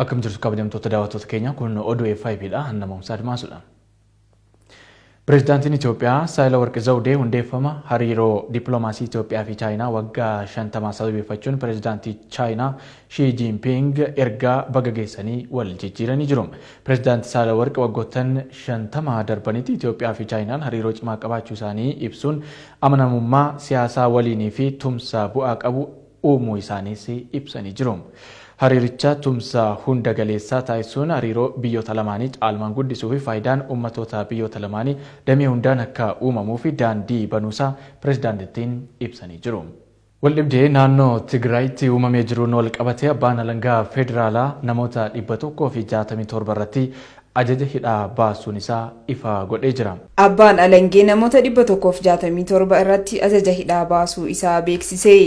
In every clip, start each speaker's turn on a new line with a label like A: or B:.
A: Akkam jirtu kabajamtoota daawwattoota keenya kun oduu FIB dha. Hanna Admaasuudha. Pireezidaantiin Itoophiyaa Saahilawarq Zawudee hundeeffama hariiroo dippiloomaasii Itoophiyaa fi Chaayinaa waggaa 50 sababeeffachuun pireezidaantii Chaayinaa Shii Jiinpiing ergaa baga geessanii wal jijjiiranii jiru. Pireezidaantii Saahilawarq waggoottan 50 darbanitti Itoophiyaa fi Chaayinaan hariiroo cimaa qabaachuu isaanii ibsuun amanamummaa siyaasaa waliinii fi tumsa bu'aa qabu uumuu isaaniis ibsanii jiru. Hariiricha tumsa hunda galeessaa taasisuun hariiroo biyyoota lamaanii caalmaan guddisuu fi faayidaan ummatoota biyyoota lamaanii damee hundaan akka uumamuu fi daandii banuusaa pireezidaantittiin ibsanii jiru. Waldhibdee naannoo Tigraayitti uumamee jiruun wal qabatee abbaan alangaa federaalaa namoota 167 irratti ajaja hidhaa baasuun isaa ifa godhee jira.
B: Abbaan alangee namoota 167 irratti ajaja hidhaa baasuu isaa beeksise.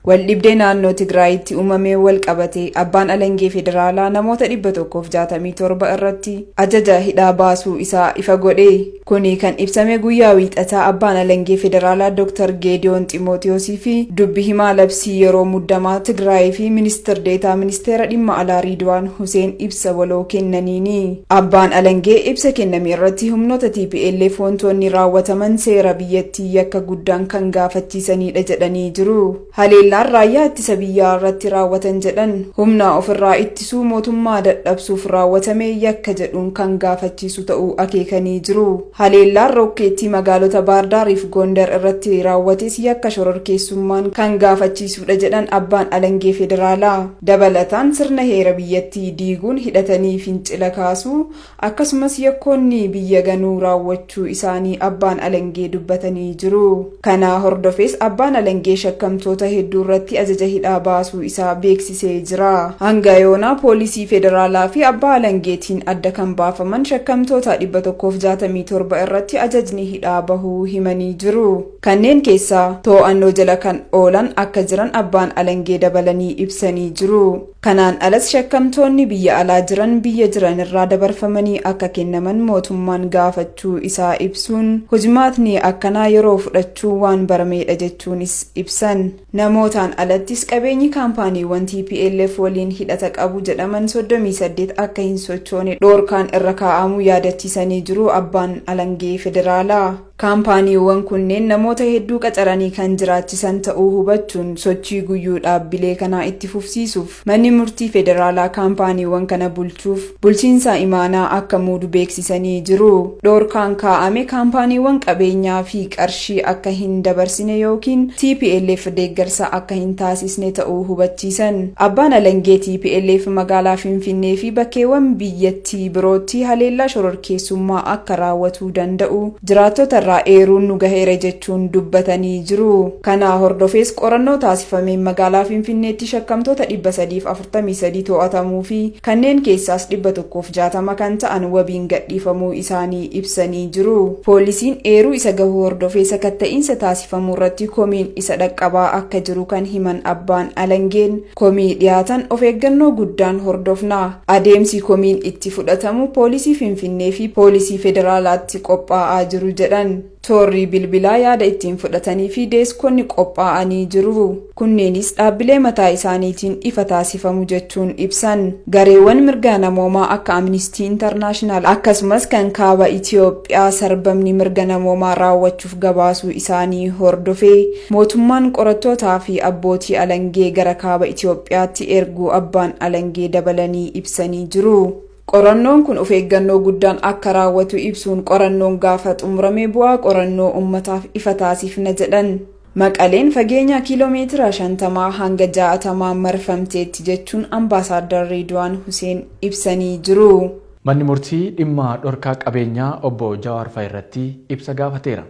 B: Waldhibdee naannoo Tigraayitti uumamee wal qabate abbaan alangee federaalaa namoota 167 irratti ajaja hidhaa baasuu isaa ifa godhe. Kuni kan ibsame guyyaa wiixataa abbaan alangee federaalaa Dr. Geediyoon Ximootiyoosii fi dubbi himaa labsii yeroo muddamaa Tigraayii fi ministir deetaa ministeera dhimma alaa Riidwaan Huseen ibsa waloo kennaniini. Abbaan alangee ibsa kenname irratti humnoota TPLF wantoonni raawwataman seera biyyattii yakka guddaan kan gaafachiisanidha jedhanii jiru. Haleellaan raayyaa ittisa biyyaa irratti raawwatan jedhan humna ofirraa ittisuu mootummaa dadhabsuuf raawwatame yakka jedhuun kan gaafachiisu ta'uu akeekanii jiru. Haleellaan rokkeettii magaalota Baardaariif Gondar irratti raawwates yakka shororkeessummaan kan gaafachiisudha jedhan abbaan alangee federaalaa. Dabalataan sirna heera biyyattii diiguun hidhatanii fincila kaasuu akkasumas yakkoonni biyya ganuu raawwachuu isaanii abbaan alangee dubbatanii jiru. Kana hordofees abbaan alangee shakkamtoota hedduu irratti ajaja hidhaa baasuu isaa beeksisee jira. Hanga yoonaa poolisii federaalaa fi abbaa alangeetiin adda kan baafaman shakkamtoota 167 irratti ajajni hidhaa bahuu himanii jiru. Kanneen keessaa to'annoo jala kan oolan akka jiran abbaan alangee dabalanii ibsanii jiru. Kanaan alas shakkamtoonni biyya alaa jiran biyya jiran irraa dabarfamanii akka kennaman mootummaan gaafachuu isaa ibsuun hojimaatni akkanaa yeroo fudhachuu waan barameedha jechuunis ibsan. Namootaan alattis qabeenyi kaampaaniiwwan TPLF waliin hidhata qabu jedhaman 38 akka hin sochoone dhoorkaan irra kaa'amuu yaadachiisanii jiru abbaan alangee federaalaa. Kaampaaniiwwan kunneen namoota hedduu qacaranii kan jiraachisan ta'uu hubachuun sochii guyyuu dhaabbilee kanaa itti fufsiisuuf manni murtii federaalaa kaampaaniiwwan kana bulchuuf bulchiinsa imaanaa akka muudu beeksisanii jiru. Dhoorkaan kaa'ame kaampaaniiwwan qabeenyaa fi qarshii akka hin dabarsine yookiin TPLF deeggarsa akka hin taasisne ta'uu hubachiisan. Abbaan alangee TPLF magaalaa Finfinnee fi bakkeewwan biyyattii birootti haleellaa shororkeessummaa akka raawwatuu danda'u jiraattota irraa eeruun nu gaheera jechuun dubbatanii jiru. Kana hordofees qorannoo taasifameen magaalaa Finfinneetti shakkamtoota 343 to'atamuu fi kanneen keessaas 160 kan ta'an wabiin gadhiifamuu isaanii ibsanii jiru. Poolisiin eeruu isa gahuu hordofee sakatta'iinsa taasifamuu irratti komiin isa dhaqqabaa akka jiru kan himan abbaan alangeen komii dhiyaatan of eeggannoo guddaan hordofna. Adeemsi komiin itti fudhatamu poolisii Finfinnee fi poolisii federaalaatti qophaa'aa jiru jedhan. Toorri bilbilaa yaada ittiin fudhatanii fi deeskonni qophaa'anii jiru. Kunneenis dhaabbilee mataa isaaniitiin ifa taasifamu jechuun ibsan. Gareewwan mirga namoomaa akka Amnesty International akkasumas kan kaaba Itiyoophiyaa sarbamni mirga namoomaa raawwachuuf gabaasuu isaanii hordofee mootummaan qorattootaa fi abbootii alangee gara kaaba Itiyoophiyaatti erguu abbaan alangee dabalanii ibsanii jiru. Qorannoon kun of eeggannoo guddaan akka raawwatu ibsuun qorannoon gaafa xumurame bu'aa qorannoo uummataaf ifa taasifna jedhan. Maqaleen fageenya kiiloomeetira 50 hanga 60 marfamteetti jechuun ambaasaaddar Riidwaan Huseen ibsanii jiru.
A: Manni murtii dhimma dhorkaa qabeenyaa obbo Jawaar fa'a irratti ibsa gaafateera.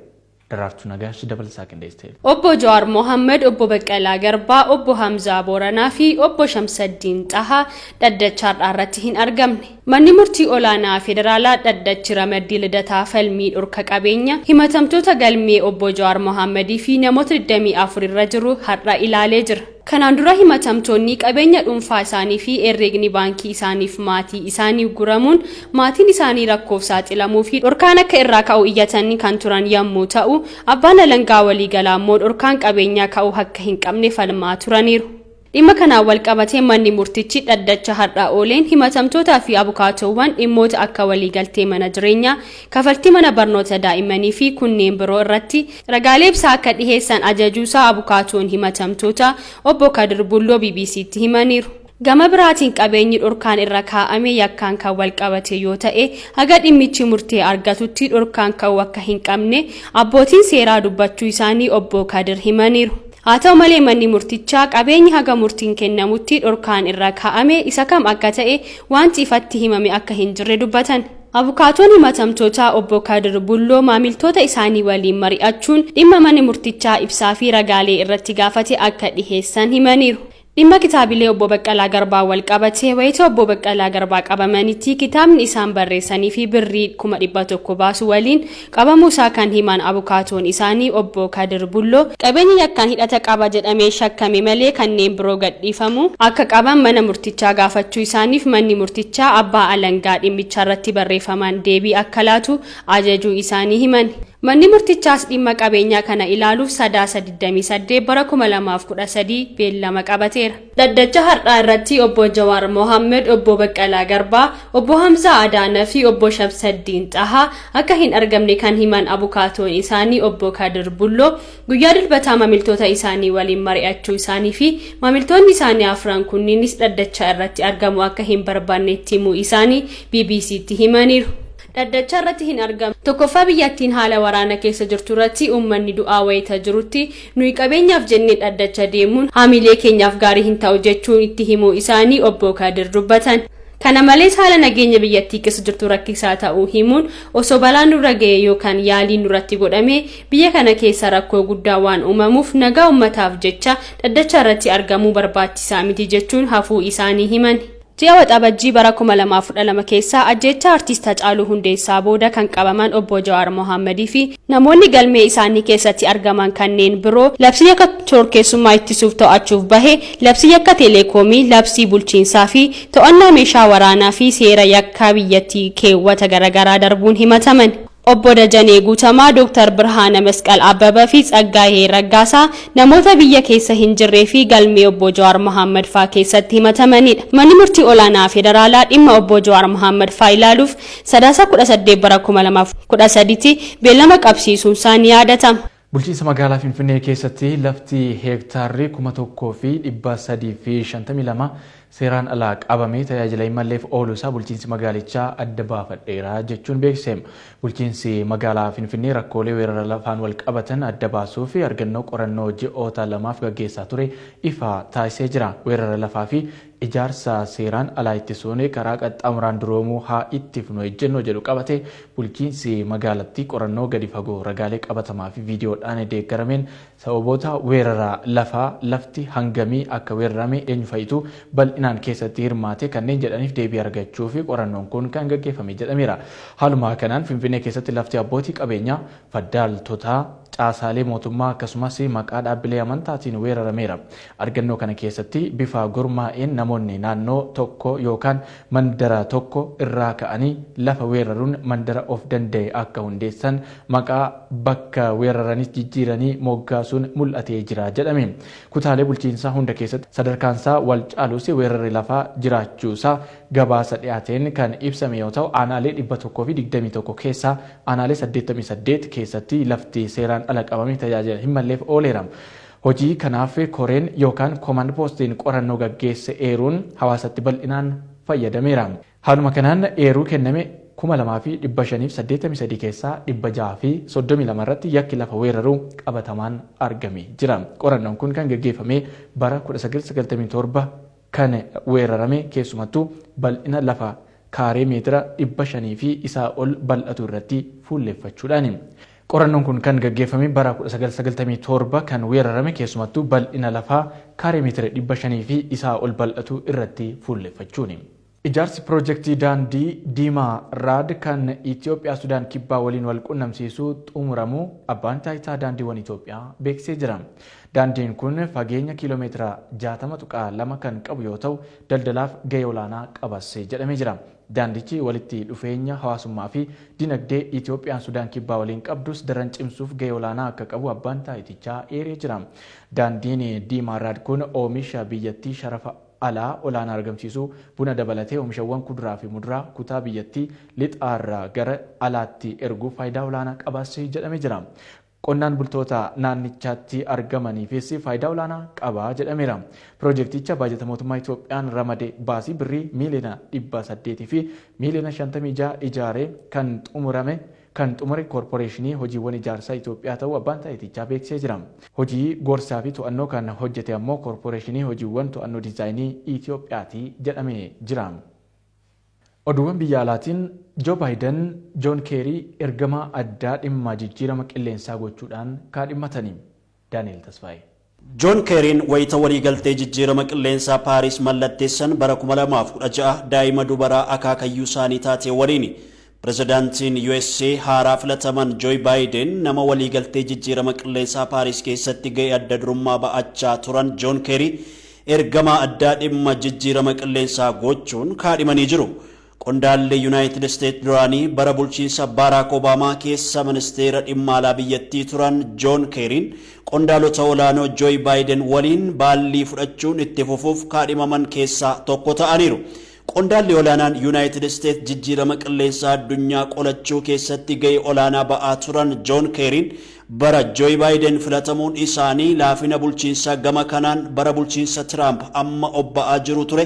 A: Daraartuu Nagaash dabalataa qindeessiteera.
C: Obbo Jawaar Mohaammed, Obbo Baqqalaa Garbaa, Obbo Hamzaa Booranaa fi Obbo Shamsaddiin Xahaa dhaddacha har'aa irratti hin argamne. Manni murtii olaanaa federaalaa dhaddachi ramaddii lidataa falmii dhorka qabeenya himatamtoota galmee Obbo Jawaar Mohaammadii fi namoota 24 irra jiru har'a ilaalee jira. Kanaan dura himatamtoonni qabeenya dhuunfaa isaanii fi herreegni baankii isaaniif maatii isaanii guramuun maatiin isaanii rakkoof saaxilamuu fi dhorkaan akka irraa ka'u iyyatanii kan turan yommuu ta'u, abbaan alangaa waliigalaa immoo dhorkaan qabeenyaa ka'uu akka hin qabne falmaa turaniiru. Dhimma kanaan wal qabatee manni murtichi dhaddacha har'aa ooleen himatamtootaa fi abukaatoowwan dhimmoota akka waliigaltee mana jireenyaa, kafaltii mana barnoota daa'immanii fi kunneen biroo irratti ragaalee ibsaa akka dhiheessan ajajuusaa abukaatoon himatamtoota obbo Kadir Bulloo BBC'tti himaniiru. Gama biraatiin qabeenyi dhorkaan irra kaa'ame yakkaan kan wal qabate yoo ta'e haga dhimmichi murtee argatutti dhorkaan ka'uu akka hin qabne abbootiin seeraa dubbachuu isaanii obbo Kadir himaniiru. Haa ta'u malee manni murtichaa qabeenyi haga murtiin kennamutti dhorkaan irra kaa'ame isa kam akka ta'e wanti ifatti himame akka hin jirre dubbatan. Abukaatoon himatamtootaa obbo Kadir Bulloo maamiltoota isaanii waliin mari'achuun dhimma mana murtichaa ibsaa fi ragaalee irratti gaafate akka dhiheessan himaniiru. Dhimma kitaabilee obbo Baqqalaa Garbaa wal qabatee wayita obbo Baqqalaa Garbaa qabamanitti kitaabni isaan barreessanii fi birrii 100,000 baasu waliin qabamuusaa kan himan abukaatoon isaanii obbo Kadir Bulloo qabeenya yakkaan hidhata qaba jedhamee shakkame malee kanneen biroo gadhiifamu akka qaban mana murtichaa gaafachuu isaaniif manni murtichaa abbaa alangaa dhimmicha irratti barreeffaman deebii akka laatu ajajuu isaanii himan. Manni murtichaas dhimma qabeenyaa kana ilaaluuf Sadaasa 28 bara 2013 beellama qabateera. Dhaddacha har'aa irratti obbo Jawaar Mohammed, obbo Baqqalaa Garbaa, obbo Hamzaa Adaanaa fi obbo Shamsaddiin Xahaa akka hin argamne kan himan abukaatoon isaanii obbo Kadir Bulloo guyyaa dilbataa maamiltoota isaanii waliin mari'achuu isaanii fi maamiltoonni isaanii afran kunniinis dhaddacha irratti argamu akka hin barbaannetti himuu isaanii BBC'tti himaniiru. Dhaddacha irratti hin argamne. Tokkoffaa biyyattiin haala waraana keessa jirtu irratti uummanni du'aa wayita jirutti nuyi qabeenyaaf jennee dhaddacha deemuun haamilee keenyaaf gaarii hin ta'u jechuun itti himuu isaanii obbo Kadir dubbatan. Kana malees haala nageenya biyyattii keessa jirtu rakkisaa ta'uu himuun osoo balaan nurra ga'e yookaan yaaliin nurratti godhame biyya kana keessa rakkoo guddaa waan uumamuuf nagaa uummataaf jecha dhaddacha irratti argamuu barbaachisaa miti jechuun hafuu isaanii himan. Ji'a Waxabajjii bara 2012 keessa ajjeechaa artiist Hacaaluu Hundeessaa booda kan qabaman obbo Jawaar Mohammadii fi namoonni galmee isaanii keessatti argaman kanneen biroo labsii yakka shororkeessummaa ittisuuf to'achuuf bahe, labsii yakka teeleekoomii, labsii bulchiinsaa fi to'annaa meeshaa waraanaa fi seera yakkaa biyyattii keewwata garaagaraa darbuun himataman. Obbo Dajanee Guutamaa, Dooktar Birhaana Masqal Abbabaa fi Tsaggaayee Raggaasaa namoota biyya keessa hin jirree fi galmee obbo Jawaar Mohammad faa keessatti himatamanidha. Manni murtii olaanaa federaalaa dhimma obbo Jawaar Mohammad faa ilaaluuf Sadaasa 18 bara 2013tti beellama qabsiisuun isaa ni yaadatama.
A: Bulchiinsa magaalaa Finfinnee keessatti lafti heektaarri 1352 seeraan alaa qabamee tajaajila hin malleef ooluu isaa bulchiinsi magaalichaa adda baafadheera jechuun beeksise. Bulchiinsi magaalaa Finfinnee rakkoolee weerara lafaan wal qabatan adda baasuu fi argannoo qorannoo ji'oota lamaaf gaggeessaa ture ifa taasisee jira. Weerara lafaa fi ijaarsa seeraan alaa ittisuun karaa qaxxaamuraan duroomuu haa ittifnu ejjennoo jedhu qabate bulchiinsi magaalattii qorannoo gadi fagoo ragaalee qabatamaa fi viidiyoodhaan deeggarameen sababoota weerara lafaa, lafti hangamii akka weerarame, eenyu fa'itu bal'inaan keessatti hirmaate kanneen jedhaniif deebii argachuu fi qorannoon kun kan gaggeeffame jedhameera. Haaluma kanaan Finfinnee keessatti lafti abbootii qabeenyaa, faddaaltotaa, caasaalee mootummaa akkasumas maqaa dhaabbilee amantaatiin weerarameera. Argannoo kana keessatti bifa gurmaa'een namoonni naannoo tokko yookaan mandara tokko irraa ka'anii lafa weeraruun mandara of danda'e akka hundeessan maqaa bakka weeraranis jijjiiranii moggaasuun mul'atee jira jedhame. Kutaalee bulchiinsaa hunda keessatti sadarkaansaa wal caalus weerarri lafaa jiraachuusaa gabaasa dhiyaateen kan ibsame yoo ta'u aanaalee 121 keessaa aanaalee 88 keessatti lafti seeraan ala qabame tajaajila hin malleef ooleera. Hojii kanaaf koreen yookaan koomaand poostiin qorannoo gaggeesse eeruun hawaasatti bal'inaan fayyadameera. Haaluma kanaan eeruu kenname 2583 keessaa 632 irratti yakki lafa weeraruu qabatamaan argame jira. Qorannoon kun kan gaggeeffame bara 1997 kan weerarame keessumattuu bal'ina lafa kaaree meetira 500 fi isaa ol bal'atu irratti fuulleffachuudhaani. Qorannoon kun kan gaggeeffame bara 1997 kan weerarame keessumattuu bal'ina lafaa kaaree meetira 500 fi isaa ol bal'atu irratti fuulleffachuuni. Ijaarsi piroojeektii daandii Diimaa Raad kan Itoophiyaa Sudaan Kibbaa waliin wal qunnamsiisu xumuramuu abbaan taayitaa daandiiwwan Itoophiyaa beeksisee jira. Daandiin kun fageenya kiiloomeetira 60.2 kan qabu yoo ta'u, daldalaaf gahee olaanaa qabas jedhamee jira. Daandichi walitti dhufeenya hawaasummaa fi dinagdee Itoophiyaan Sudaan Kibbaa waliin qabdus daran cimsuuf gahee olaanaa akka qabu abbaan taayitichaa eeree jira. Daandiin Diimaa Raad kun oomisha biyyattii sharafa alaa olaanaa argamsiisuu buna dabalatee oomishawwan kuduraa fi muduraa kutaa biyyattii lixaarraa gara alaatti erguuf faayidaa olaanaa qabas jedhamee jira. Qonnaan bultoota naannichaatti argamaniifis faayidaa olaanaa qaba jedhameera. Piroojeekticha baajata mootummaa Itoophiyaan ramade baasii birrii miiliyoona 800 fi miiliyoona 56 ijaaree kan xumurame kan xumure koorporeeshinii hojiiwwan ijaarsaa Itoophiyaa ta'uu abbaan taayitichaa beeksisee jira. Hojii gorsaa fi to'annoo kan hojjete ammoo koorporeeshinii hojiiwwan to'annoo diizaayinii Itoophiyaati jedhamee jira. Oduuwwan biyya alaatiin Joo Baayiden Joon Keerii ergamaa addaa dhimma jijjiirama qilleensaa gochuudhaan kaadhimmatani. Daani'el Tasfaayee.
D: Joon Keeriin wayita waliigaltee jijjiirama qilleensaa Paaris mallatteessan bara 2016 daa'ima dubaraa akaakayyuu isaanii taate waliini. Pirezidaantiin USA haaraa filataman Joe Biden nama waliigaltee jijjiirama qilleensaa Paaris keessatti ga'ee adda durummaa ba'achaa turan Joon Keerii ergamaa addaa dhimma jijjiirama qilleensaa gochuun kaadhimanii jiru. Qondaalli Yuunaayitid Isteet duraanii bara bulchiinsa Baaraak Obaamaa keessa ministeera dhimma alaa biyyattii turan Joon Keeriin qondaalota olaanoo Joe Biden waliin baallii fudhachuun itti fufuuf kaadhimaman keessaa tokko ta'aniiru. Qondaalli olaanaan Yuunaayitid Isteet jijjiirama qilleensaa addunyaa qolachuu keessatti ga'ee olaanaa ba'aa turan Joon Keeriin bara Joe Biden filatamuun isaanii laafina bulchiinsaa gama kanaan bara bulchiinsa Tiraamp amma obba'aa jiru ture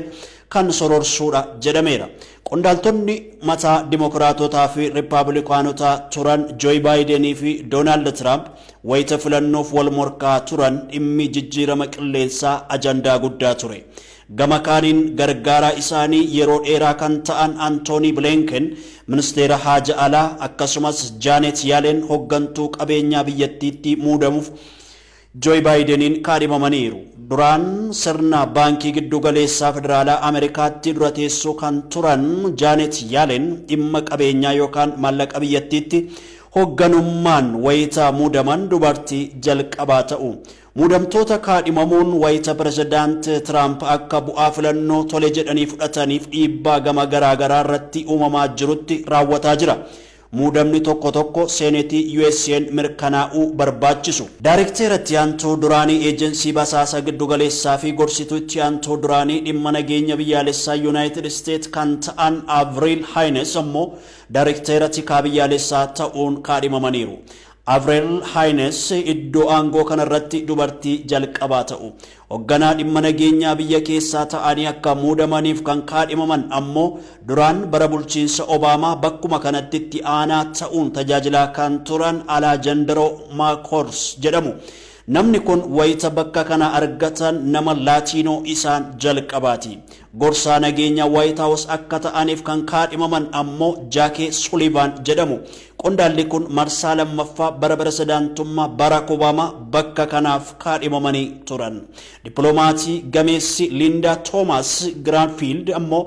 D: kan sororsuudha jedhameera. Qondaaltonni mataa Dimokiraatotaa fi Riippaabilikaanotaa turan Joe Bidenii fi Doonaald Tiraamp wayita filannoof wal morkaa turan dhimmi jijjiirama qilleensaa ajandaa guddaa ture. Gama kaaniin gargaaraa isaanii yeroo dheeraa kan ta'an Antoonii Bilinken ministeera haaja alaa akkasumas Jaanet Yaalen hoggantuu qabeenyaa biyyattiitti muudamuuf Joe Bideniin kaadhimamaniiru. Duraan sirna baankii giddu galeessaa federaalaa Ameerikaatti dura teessoo kan turan Jaanet Yaalen dhimma qabeenyaa yookaan maallaqa biyyattiitti hogganummaan wayita muudaman dubartii jalqabaa ta'u. Muudamtoota kaadhimamuun wayita pirezidaant Tiraamp akka bu'aa filannoo tole jedhanii fudhataniif dhiibbaa gama garaagaraa irratti uumamaa jirutti raawwataa jira. Muudamni tokko tokko seenetii USA'n mirkanaa'uu barbaachisu. Daarekteera itti aantuu duraanii eejensii basaasa giddugaleessaa fi gorsituu itti aantuu duraanii dhimma nageenya biyyaalessaa Yuunaayitid Isteet kan ta'an Avriil Haayines ammoo daarekteera tikaa biyyaalessaa ta'uun kaadhimamaniiru. Avril Haines iddoo aangoo kanarratti dubartii jalqabaa ta'u. Hogganaa dhimma nageenyaa biyya keessaa ta'anii akka muudamaniif kan kaadhimaman ammoo duraan bara bulchiinsa Obaamaa bakkuma kanatti itti aanaa ta'uun tajaajilaa kan turan Alaajandaroo Maakors jedhamu. Namni kun wayita bakka kana argatan nama Laatiinoo isaan jalqabaati. Gorsaa nageenyaa White House akka ta'aniif kan kaadhimaman ammoo Jaakee Sullivan jedhamu. Qondaalli kun marsaa lammaffaa bara pirezidaantummaa Barack Obaamaa bakka kanaaf kaadhimamanii turan. Dippiloomaasii gameessi Linda Thomas Greenfield ammoo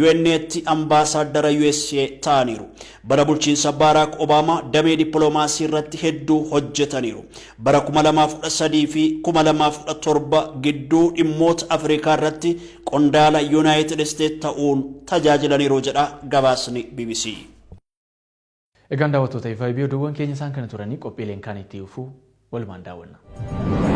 D: UN'tti ambaasaaddara USA ta'aniiru. Bara bulchiinsa Barack Obaamaa damee dippiloomaasii irratti hedduu hojjetaniiru. Bara 2013 fi 2017 gidduu dhimmoota Afrikaa irratti qondaala Yuunaayitid Isteet ta'uun tajaajilaniiru jedha gabaasni BBC.
A: Egaan daawwattoota FIB, oduuwwan keenya isaan kana turanii, qophiileen kaan itti fufuu walumaan daawwanna.